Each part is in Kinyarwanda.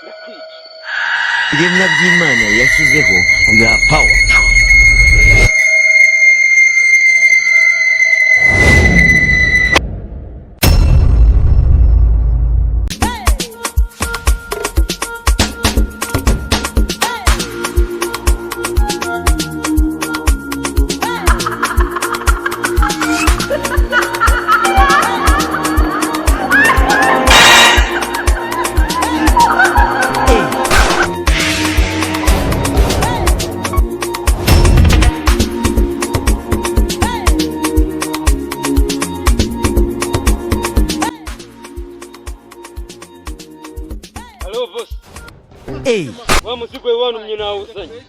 Ndakwica. Ibiremwa by'Imana yashyizeho bibaha power. Halo boss. Hey. Wa muzigo we wantumye nawuzanye.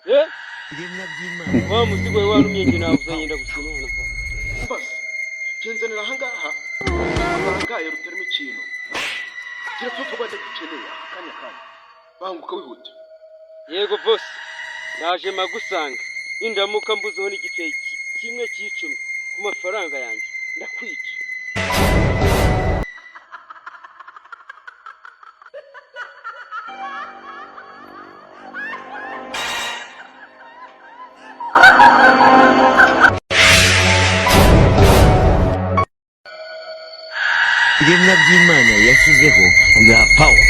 Eh? Ibiremwa by'Imana Wa muzigo we wantumye njye nawuzanye, ndagushimira. Basi genzanira ahangaha urangaye rutarimo ikintu. Gira vuba vuba, ndagukeneye aka kanya kanya, banguka wihute. Yego boss. Naje magusanga. Indamuka mbuzeho n'igice kimwe cy'icumi ku mafaranga yanjye, ndakwica. Ibiremwa by'Imana yashyizeho bibaha power.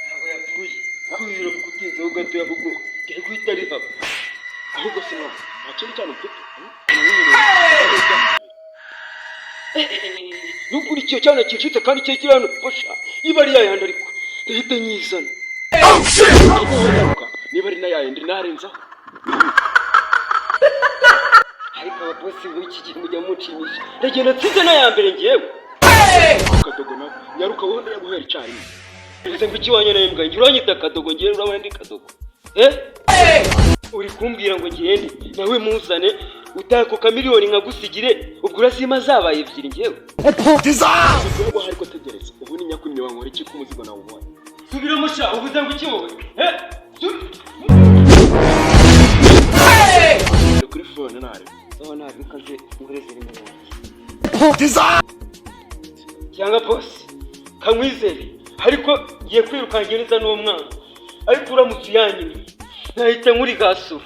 Ntabwo yapfuye. Kubera gutinzeho gatoya kuko yari guhita ari haba. Ahubwo se mwana, nta kindi cyane ufite? Nukuri icyo cyana kicitse kandi cyo kiri hano fasha. Iba ari yayandi ariko ndahita nyizana. Nyaruka, niba ari na yayindi narenzaho. Ariko ababosi b'iki gihe mujya munshimisha. Ndagenda nsize n'aya mbere ngewe. Akadogo nawe, nyaruka wowe, ndayaguhera icyarimwe. Uvuze ngo iki wanya nawe mbwa? Njye uranyita kadogo? Ngewe urabona ndi kadogo? Eh? Uri kumbwira ngo ngende nawe muzane utako kamiliyoni nkagusigire, ubwo urazima zabaye ebyiri ngewe. Umuzigo wawe ariko tegereza, ubu ni nyakumye wankora iki ko umuzigo nawe ubonye? Subiramo sha, uvuze ngo iki wowe? Eh? Dore kuri phone narebe. Sawa, ntabwo ikaze nkureze nimero yanjye. Cyangwa boss kamwizere, ariko ngiye kwirukanka neza n'uwo mwana, ariko uramutse uyanyimye nahita nkuri gasura.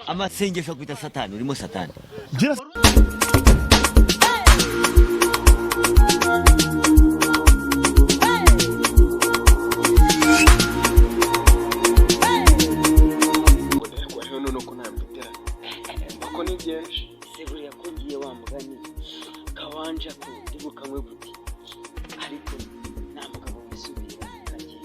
Amasengesho akwita satani, urimo satani. Ngo ndayaguha none ko ntayo mfitera ko nigenje. Ese buriya ko ngiye wa mugani kawanja ko ndi bukanywe gute? Ariko nta mugabo wisubira kagiye.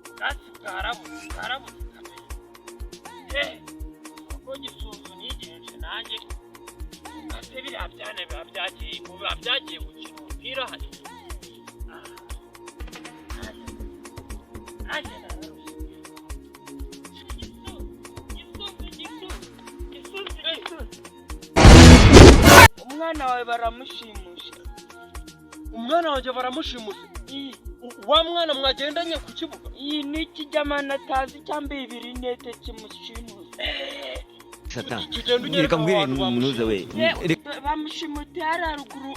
Ubwatsi bwarabuze, bwarabuze kamere. Ubwo Gisunzu nigenje nanjye ase biriya byana biba byagiye gukina umupira hano. Ah, nanjye nararushye. Gisunzu, Gisunzu, Gisunzu, Gisunzu, Gisunzu. Umwana wawe baramushimusha. Umwana wanjye baramushimuse? Wa mwana mwagendanye ku kibuga? Iyi ni ikijyamana atazi cyambaye ibirinete kimushimusa. Satani. Tugenda unyereka Reka mbwire aho hantu. ntuze we. Bamushimutiye hariya ruguru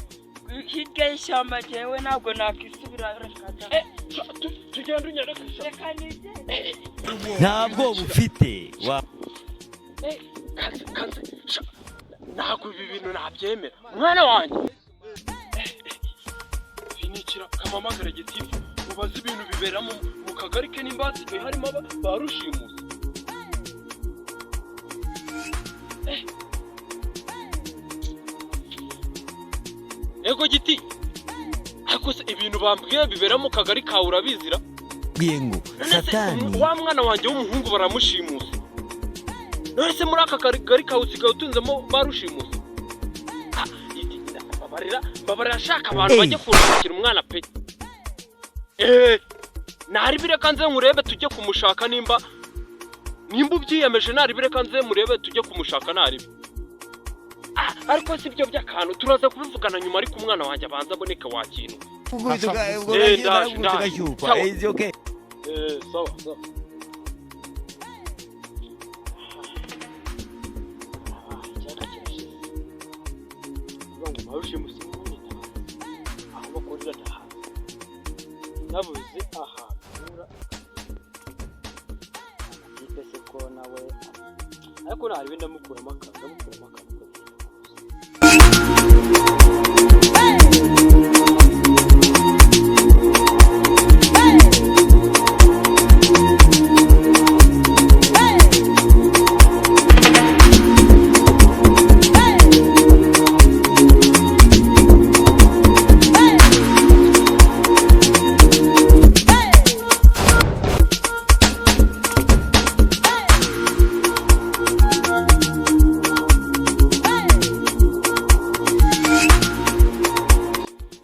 hirya y'ishyamba, jyewe ntabwo nakisubira, reka da. Tugenda unyereka ishyamba. Reka nigende. Ntabwo bufite. Wa Kaze kaze sha, ntabwo ibi bintu nabyemera, mwana wanjye. Ibi ni ikira kamamagara gitifu mubaze ibintu bibera mu kagari ke nimba hasigaye harimo ba rushimusi. Ego giti. Ariko se ibintu bambwiye bibera mu kagari kawe urabizira? Bwiye ngo None se, satani wa mwana wanjye w'umuhungu baramushimusa. None se muri aka kagari kawe usigaye utunzemo barushimusa? Ah, mbabarira, mbabarira, shaka abantu Ey. bajye kunshakira umwana pe. Naribi, reka nze nkurebe tujye kumushaka. Nimba ubyiyemeje, naribi, reka nze murebe tujye kumushaka, naribi. Ah, ariko si ibyo by'akantu, turaza kubivugana nyuma, ariko umwana wanjye abanza aboneke wa kintu. Ndaje, ndaje. Gashyukwa. Sawa. It's okay. Sawa sawa. Icyaka kirashize, kuvuga ngo marushimusi n'ubundi ntahazi aho bakorera, ntahazi, nabuze ahantu nkura amatipe se ko nawe, ariko ntarebe, ndamukuramo akantu, ndamukuramo akantu uko bigenda kose.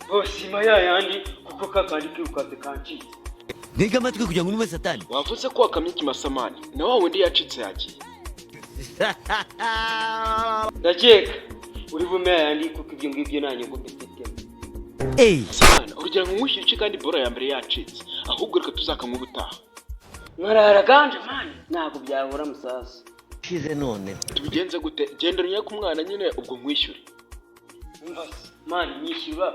Bosima ya yandi, kuko kakandi kirukanse kancitse. Ntega amatwi kugira ngo unywe satani. Wavuze ko wakamye ikimasamani na wa wundi yacitse yagiye. Ndakeka uri bume ya yandi, kuko ibyo ngibyo nta nyungu mbifitemo. Ey. Samana, urugero nkumwishyura iki kandi boro ya mbere yacitse? Ahubwo reka tuzakanywa ubutaha. Nkarara ganje man, ntabwo byabura musaza. Shize none. Tubigenze gute? Genda unyake umwana nyine, ubwo nkwishyure. Umva se man, nyishyura.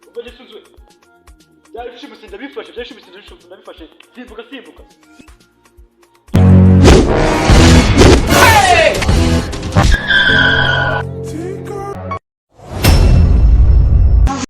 Ubwo gisuzwe byari bishimuse, ndabifashe, byari bishimuse, ndabifashe, simbuka, simbuka.